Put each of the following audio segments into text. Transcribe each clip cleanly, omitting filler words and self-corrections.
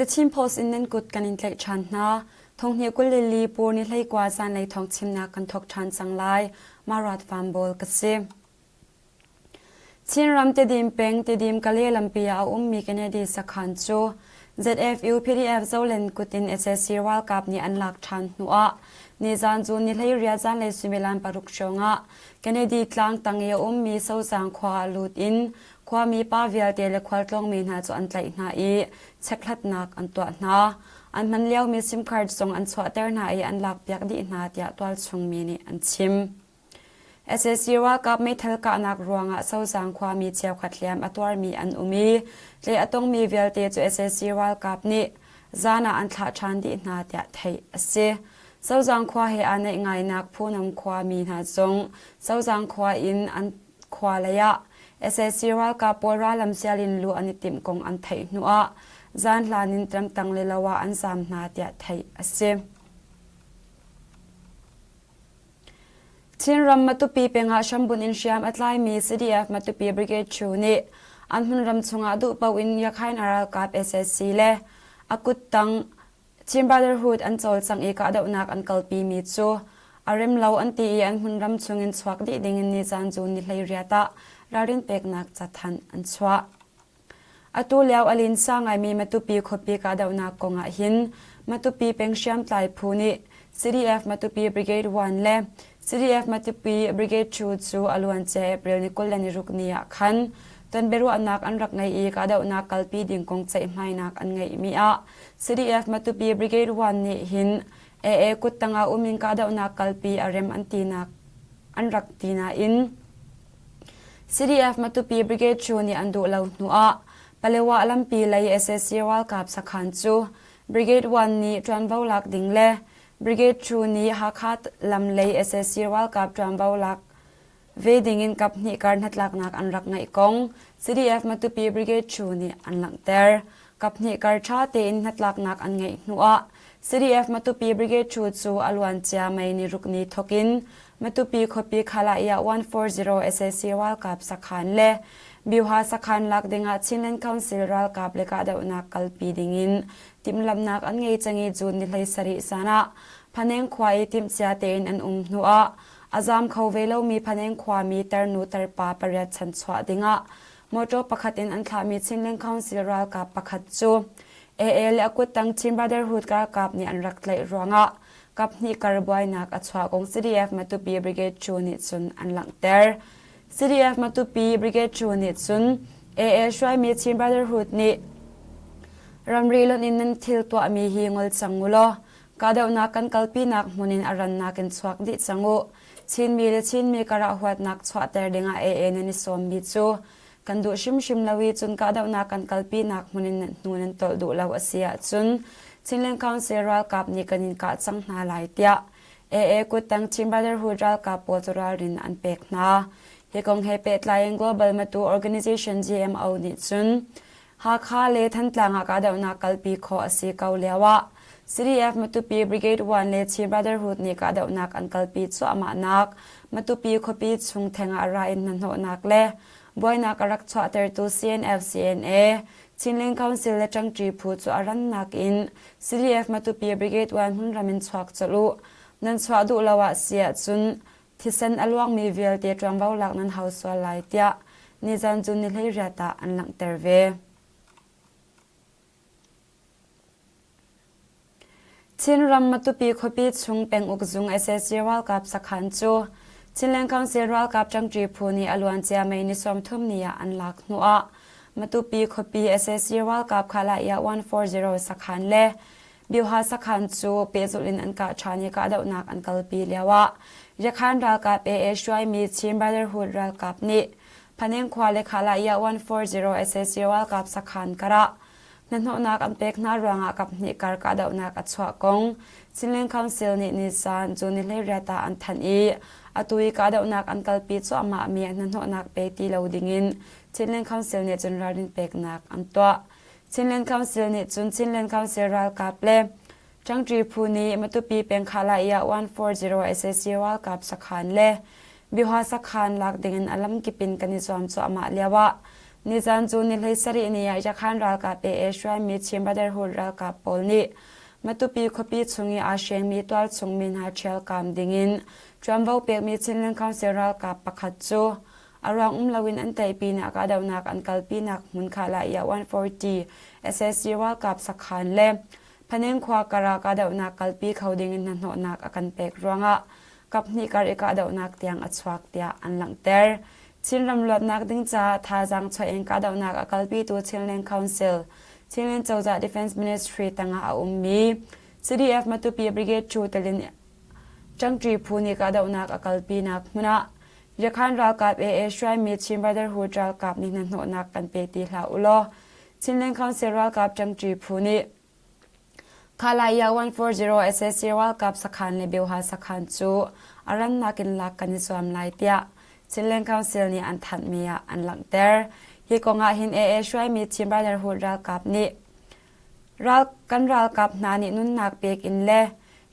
The Chin Post in nan kut kan in tlaih ṭhan hna. Thonghnih 22 pur ni 19 zanlei thawng chimnak kan thawk ṭhan cang lai. Marat Farm ka si. Chinram Tedim peng Tedim Kale lampi ah a ummi Kennedy sakhan cu ZFU PDF Zolen kut in sac ralkap nih an lak ṭhan hnuah nizan cu ni 18 zanlei suimilam paruk hrawngah Kennedy tlang tang i a ummi Sozang khua ah lut in khuami pa vialte le khualtlawngmi hna cu an tlaih hna i chekhlatnak an tuah hna. An hman liomi SIM card zong an chuahter hna i an lakpiak dih hna tiah tualchung mi nih an chim. Sac ralkap meithal kahnak ruangah Sozang khuami cheukhat hliam a tuarmi an um i tleh a tongmi vialte cu sac ralkap nih zan ah an thlah ṭhan dih hna tiah theih a si. Sozang khua he aa naih ngainak Phunam khuami hna zong Sozang khua in an khua lei ah sac ralkap pawl rallam sial in luh an i timh kong an theih hnuah zan hlan in ramtang le lo ah an zaam hna tiah theih a si. Chinram Matupi peng ah hrambunh in hriam a tlaimi CDF Matupi Brigade Chu nih an hmunram chungah duhpaoh in Yakhain ralkap sac le a kuttang Chin Brotherhood an cawlcangh i kahdohnak an kalpimi cu a rem lo an ti i an hmunram chungin chuak dih dingin nizan June ni 18 ah ralrin peknak cathanh an chuah. Atu lio a linsa ngaimi Matupi khuapi kahdohnak kong ah hin Matupi peng hriamtlai phu nih CDF Matupi Brigade 1 le CDF Matupi Brigade 2 cu a luancia April ni 26 ni ah khan tonbiaruahnak an rak ngei i kahdohnak kalpi ding kong ceihmainak an ngeihmi ah CDF Matupi Brigade 1 nih hin AA kuttang ah um in kahdohnak kalpi a rem an tinak an rak ti nain CDF Matupi Brigade Chu nih an duh lo hnuah Palewa lampi lei sac ralkap sakhan cu Brigade 1 nih ṭuanvo lak ding le Brigade 2 nih Hakha lam lei sac ralkap ṭuanvo lak ve dingin kaphnih kar hnatlaknak an rak ngeih kong CDF Matupi Brigade 2 nih an langhter. Kaphnih kar ṭha tein hnatlaknak an ngeih hnuah CDF Matupi Brigade 2 cu a luancia May ni ruk ni thawkin Matupi khuapi Khalaiah 140 sac ralkap sakhan le Byuha sakhan lak dingah Chinland Council ralkap le kahdohnak kalpi dingin timhlamhnak an ngei cang i June ni 17 zan ah Phaneng khua i timhcia tein an um hnuah a zaam kho ve lomi Phaneng khuami tarnu tarpa pariat chanchuah dingah motor pakhat in an thlahmi Chinland Council ralkap pakhat cu AA le a kuttang Chin Brotherhood ralkap nih an rak tlaih ruangah kaphnih kar buainak a chuah kong CDF Matupi Brigade 2 nih cun an langhter. CDF Matupi Brigade 2 nih cun AA hruaimi Chin Brotherhood nih ramri lonh in nan thil tuahmi hi ngol cang u law kahdohnak kan kalpinak hmun in a rannak in chuak dih cang u. Chinmi le Chinmi karah huatnak chuahter dingah AA nan i sawmmi cu kan duh hrimhrim lo i cun kahdohnak kan kalpinak hmun in hnu nan tolh duh lo a si ahcun Chinland Council ralkap nih kan in kah cang hna lai tiah AA kuttang Chin Brotherhood ralkap pawl cu ralrin an pek hna. Hi kong he pehtlai in Global Matu Organization GMO nih cun Hakha le Thantlang ah kahdohnak kalpi khawh a si ko lio ah CDF Matupi Brigade 1 le Chin Brotherhood nih kahdohnak an kalpi cuahmahnak Matupi khuapi chung theng ah ra in hnahnawhnak le buainak a rak chuahtertu CNF CNA Chinland Council le ṭangṭi phu cu a rannak in CDF Matupi Brigade 1 hmunram in chuak colh u. Nan chuah duh lo ah si ahcun thisen a luangmi vialte ṭuanvo lak nan hau sual lai tiah nizan cu ni 18 ah an langhter ve. Chinram Matupi khuapi chung penguk zung sac ralkap sakhan cu Chinland Council ralkap ṭangṭi phu nih a luancia May ni 30 ni ah an lak hnuah Matupi khuapi sac ralkap Khalaiah 140 sakhan le Byuha sakhan cu pehzulh in an kah ṭhan i kahdohnak an kalpi lioah Yakhan ralkap AA hruaimi Chin Brotherhood ralkap nih Phaneng khua le Khalaiah 140 sac ralkap sakhan karah Hnahnawhnak an pek hna ruangah kaphnih kar kahdohnak a chuah kong Chinland Council nih nizan June ni 18 ah an thanh i atu i kahdohnak an kalpi cuahmahmi hnahnawhnak pe ti lo dingin Chinland Council nih cun ralrin peknak an tuah. Chinland Council nih cun Chinland Council ralkap le Ṭangṭi phu nih Matupi peng Khalaiah 140 sac ralkap sakhan le Byuha sakhan lak dingin a lamkip in kan i zuam cuahmah lioah. Nizan cu ni 17 ni ah Yakhan ralkap AA hruaimi Chin Brotherhood ralkap pawl nih Matupi khuapi chung i aa hrengmi tualchung mi hna ṭhialkam dingin ṭuanvo pekmi Chinland Council ralkap pakhat cu a ruang um loin an tlaih pinah kahdohnak an kalpinak hmun Khalaya 140 SAC ralkap sakhan le Phaneng khua kar ah kahdohnak kalpi kho dingin hnahnawhnak a kan pek ruangah kaphnih kar i kahdohnak tiang a chuak tiah an langhter. Chinram luatnak ding caah thazaang chuah in kahdohnak a kalpitu Chinland Council, Chinland Cozah Defense Ministry tangah a ummi CDF Matupi Brigade 2 telin ṭangṭi phu nih kahdohnak a kalpinak hmun ah Yakhan ralkap AA hruaimi Chin Brotherhood ralkap nih hnahnawhnak kan pe ti hlah u law Chinland Council ralkap ṭangṭi phu nih Khalaya 140 SAC ralkap sakhan le Bioha sakhan cu a rannak in lak kan i zuam lai tiah Chinland Council nih an thanhmi ah an langhter. Hi kong ah hin AA hruaimi Chin Brotherhood ralkap nih ral kan ralkap hna nih nunnak pek in le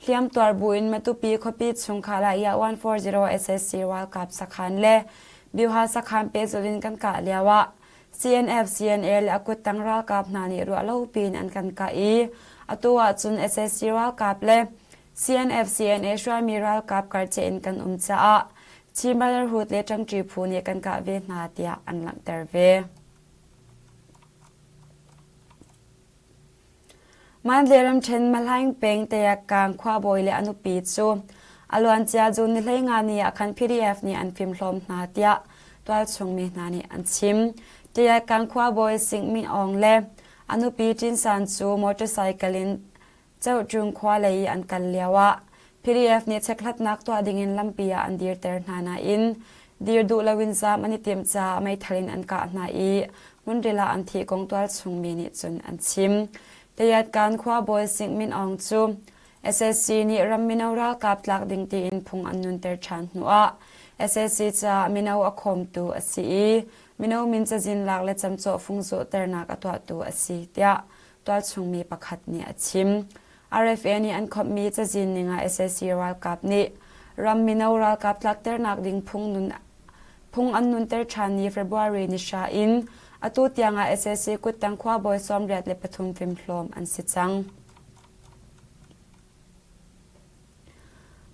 hliamtuar buin Matupi khuapi chung Khalaya 140 SAC ralkap sakhan le Bioha sakhan pehzulh in kan kah lio ah CNF, CNA le a kuttang ralkap hna nih ruahlo piin an kan kah i atu ahcun sac ralkap le CNF, CNA hruaimi ralkap karceh in kan um caah Chin Brotherhood le ṭangṭi phu nih kan kah ve hna tiah an langhter ve. Mandalay ramṭhen Mahlaing peng Tayakkaang khuabawi le a nupi cu a luancia June ni 15 ni ah khan PDF nih an fimhlawm hna tiah tualchung mi hna nih an chim. Tayakkaang khuabawi Sing Min Aung le a nupi Tin San cu motorcycle in Ceuhṭung khua lei i an kal lioah PDF nih chekhlatnak tuah dingin lampi ah an dirter hna nain dir duh loin zaam an i timh caah meithal in an kah hna i hmunril ah an thih kong tualchung mi nih cun an chim. Tayatkan khuabawi Sing Min Aung cu sac nih ram mino ralkap tlak ding tiin phung an nunter ṭhan hnuah sac caah mino a khawmtu a si i mino min cazin lak le camcawh fung zawhternak a tuahtu a si tiah tualchung mi pakhat nih a chim. RFA nih an khawmhmi cazin ning ah sac ralkap nih ram mino ralkap tlakternak ding phung nun phung an nunter ṭhan ni February ni hra in atu tiangah sac kuttang khuabawi 83 fimhlawm an si cang.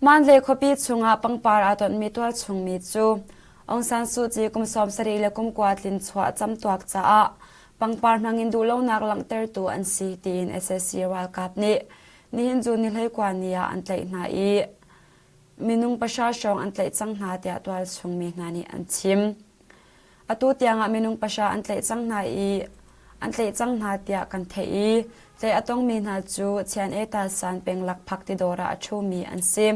Mandalay khuapi chungah pangpar aa tonhmi tualchungmi cu Aung San Suu Kyi kum 70 le kum kua tlin chuah camtuak caah pangpar hmangin duhlonak langhtertu an si tiin sac ralkap nih nihin June ni 21 ni ah an tlaih hna i minung pahra hrawng an tlaih cang hna tiah tualchungmi hna nih an chim. Atu tiangah minung pahra an tlaih cang hna i an tlaih cang hna tiah kan theih i tlaih a tongmi hna cu Chian Eta San peng lakphak tidawr ah a ṭhumi an si.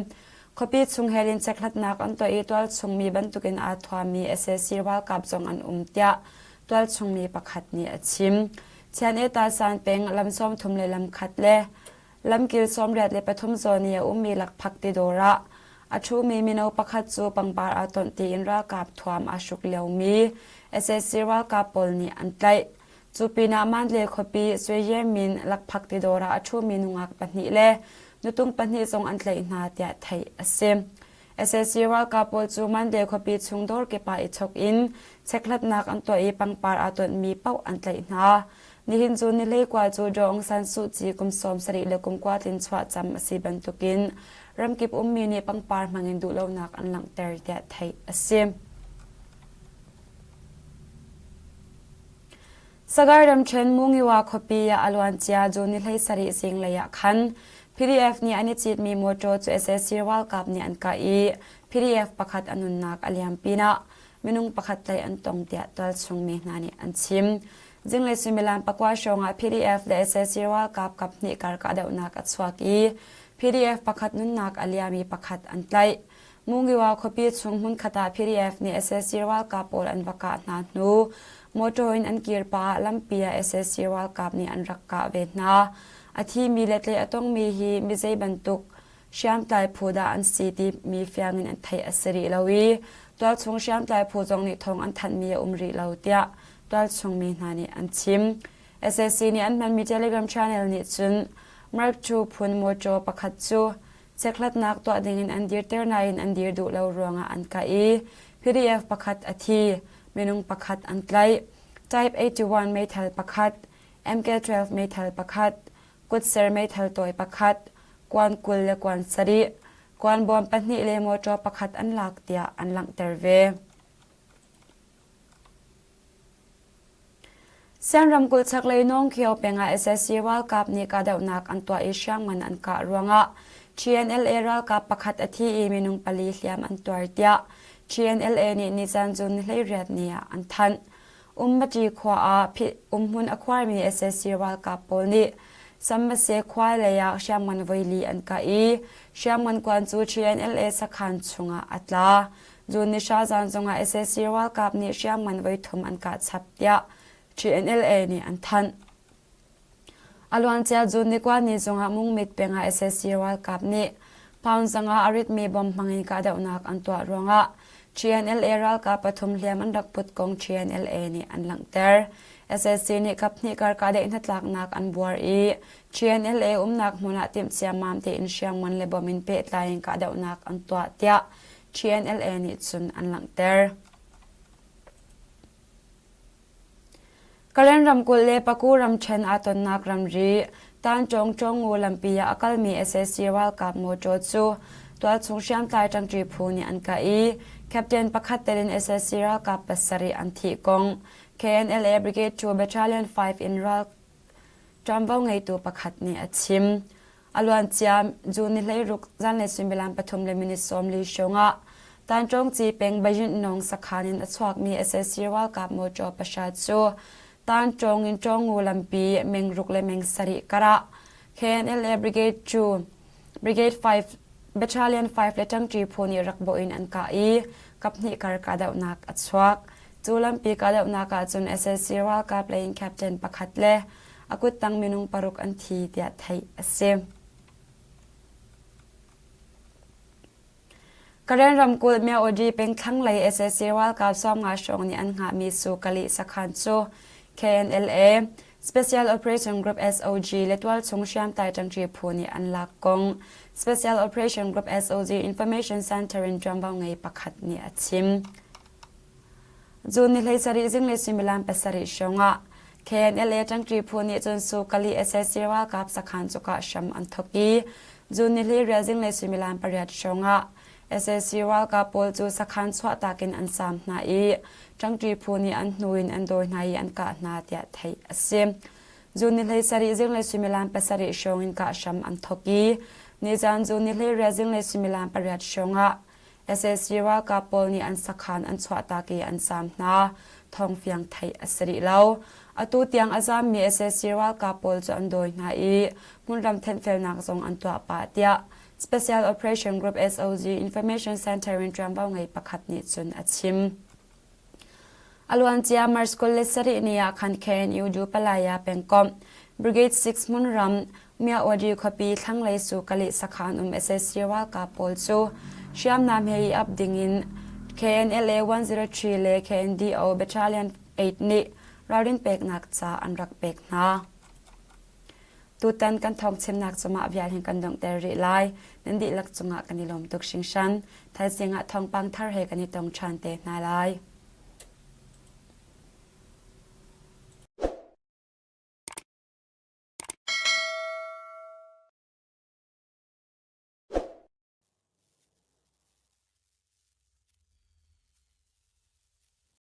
Khuapi chung hel in chekhlatnak an tuah i tualchungmi bantukin aa thuami sac ralkap zong an um tiah tualchungmi pakhat nih a chim. Chian Eta San peng lam 30 le lam khat le Lamkil 83 zawn i a ummi lakphak tidawr ah a ṭhumi mino pakhat cu pangpar aa tonh tiin ralkap thuam aa hruk liomi sac ralkap pawl nih an tlaih. Cu pinah Mandalay khuapi Sweyemin lakphak tidawr ah a ṭhumi nungak pahnih le nutung pahnih zong an tlaih hna tiah theih a si. Sac ralkap pawl cu Mandalay khuapi chung dawr kip ah i chok in chekhlatnak an tuah i pangpar aa tonhmi paoh an tlaih hna. Nihin cu ni 19 cu Daw Aung San Suu Kyi kum 70 le kum kua tlin chuah cam a si bantukin ramkip ummi nih pangpar hmangin duhlonak an langhter tiah theih a si. Sagaing ramṭhen Mungiwa khuapi ah a luancia June ni 17 zinglei ah khan PDF nih an i citmi mawṭaw cu sac ralkap nih an kah i PDF pakhat a nunnak a liam pinah minung pakhat tlaih an tong tiah tualchung mi hna nih an chim. Zinglei suimilam pakua hrawng ah PDF le sac ralkap kaphnih kar kahdohnak a chuak i PDF pakhat nunnak a liam i pakhat an tlaih. Mungiwa khuapi chung hmunkhat ah PDF nih sac ralkap pawl an va kah hna hnu motor in an kir pah ah lampi ah sac ralkap nih an rak kah ve hna. A thimi le tlaih a tongmi hi mi zei bantuk hriamtlai phu dah an si timi fiang in an theih a si rih lo i tualchung hriamtlai phu zong nih thawng an thanhmi a um rih lo tiah tualchung mi hna nih an chim. Sac nih an hmanmi Telegram channel nih cun Mark II phun mawṭaw pakhat cu chekhlatnak tuah dingin an dirter nain an dir duh lo ruangah an kah i PDF pakhat a thi, minung pakhat an tlaih. Type 81 meithal pakhat, MK-12 meithal pakhat, kutser meithal tawi pakhat, kuan 20 le kuan sarih, kuan bawm pahnih le mawṭaw pakhat an lak tiah an langhter ve. Sian ramkulh chaklei Nawngkhio peng ah sac ralkap nih kahdohnak an tuah i hriamngan an kah ruangah TNLA ralkap pakhat a thi i minung pali hliam an tuar tiah TNLA nih nizan June 18 ni ah an thanh. Ummati khua ah umhmun a khuarmi sac ralkap pawl nih Sammase khua lei ah hriamngan voili an kah i hriamngan kuan cu TNLA sakhan chungah a tla. June ni hra zan zongah sac ralkap nih hriamngan voithum an kah chap tiah TNLA nih an thanh. A luancia June ni kua ni zongah Mungmit peng ah sac ralkap nih pound zanga a ritmi bomb hmangin kahdohnak an tuah ruangah TNLA ralkap pathum hliam an rak put kong TNLA nih an langhter. Sac nih kaphnih kar kahdaih hnatlaknak an buar i TNLA umnak hmun ah timhciammam tein hriamngan le bomb in pehtlai in kahdohnak an tuah tiah TNLA nih cun an langhter. Karen ramkulh le Paku ramṭhen aa tonnak ramri Tanṭawng Ṭawngngu lampi ah a kalmi sac ralkap mawṭaw cu tualchung hriamtlai ṭangṭi phu nih an kah i captain pakhat tel in sac ralkap pasarih an thih kong KNLA Brigade 2 Battalion 5 in ral ṭuanvo ngeitu pakhat nih a chim. A luancia June ni 16 zanlei suimilam pathum le minute 40 hrawng ah Tanṭawngci peng Bayinhnawng sakhan in a chuakmi sac ralkap mawṭaw pahra cu Tanṭawng in Ṭawngngu lampi meng ruk le meng sarih karah KNLA Brigade 2, Brigade 5, Battalion 5 le ṭangṭi phu nih rak bawh in an kah i kaphnih kar kahdohnak a chuak. Cu lampi kahdohnak ahcun sac ralkap lei in captain pakhat le a kuttang minung paruk an thi tiah theih a si. Karen ramkulh Myawaddy peng thlanglei sac ralkap 50 hrawng nih an hngahmi su Kali sakhan cu KNLA Special Operation Group SOG le tualchung hriamtlai ṭangṭi phu nih an lak kong Special Operation Group SOG Information Center in ṭuanvo ngei pakhat nih a chim. June ni 17 zinglei suimilam pasarih hrawngah KNLA ṭangṭi phu nih cun Sukali sac ralkap sakhan cu kah hram an thawk i June ni 18 zinglei suimilam pariat hrawngah sac ralkap pawl cu sakhan chuahtak in an saam hna i ṭangṭi phu nih an hnu in an dawi hna i an kah hna tiah theih a si. June ni 17 zinglei suimilam pasarih hrawng in kah hram an thawk i nizan June ni 18 zinglei suimilam pariat hrawngah Sac ralkap pawl nih an sakhan an chuahtak i an zaam hna. Thawngfiang theih a si rih lo. Atu tiang a zaammi sac ralkap pawl cu an dawi hna i hmunram thenhfelnak zong an tuah pah tiah Special Operation Group SOG Information Center in ṭuanvo ngei pakhat nih cun a chim. A luancia March 27 ni ah khan KNU Dupalaya pengkomh Brigade 6 hmunram Myawaddy khuapi thlanglei Sukali sakhan um sac ralkap pawl cu hriamnam he i ap dingin KNLA 103 le KNDO Battalion 8 nih ralrin peknak ca an rak pek hna. Tutan kan thawngchimnak cu mah vial hin kan donghter rih lai. Nan dihlak cungah kan i lawm tuk hringhran. Thaizing ah thawngpang thar he kan i tong ṭhan te hna lai.